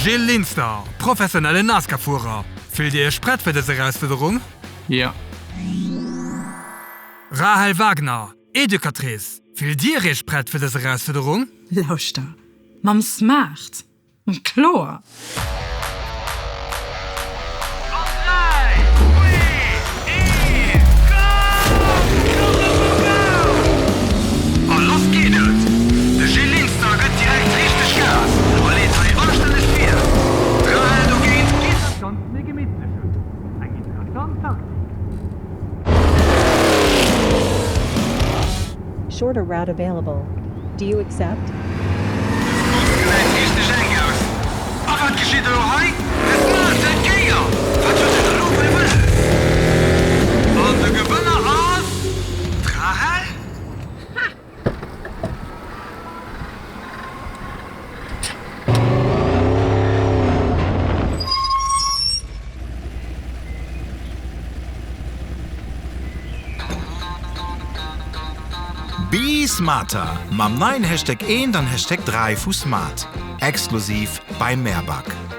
Gilles Linster, professionellen NASCAR-Fuerer, Fillt Dir Iech prett fir dës Erausfuerderung? Jo. Rahel Wagner, Educatrice, Fillt Dir Iech prett fir dës Erausfuerderung? Lauschter, mam Smart! Kloer! An 3, 2, 1, go! Go, go, go, go! A lass geet et! De Gilles Linster gëtt direkt richteg Gas a leet hei anstänneg vir. D'Rahel dogéint geet dat Ganzt méi gemittlech un. Eng interessant Taktik. Shorter route available. Do you accept? De Smart gesäit richteg enk aus. A wat geschitt elo hei? De Smart hëlt d'Kéier! Wat huet en elo wuel wëlles? An de Gewënner ass d'Rahel? Be smarter mam neien Hashtag 1 an Hashtag 3 vu Smart, exklusiv bei Merbak.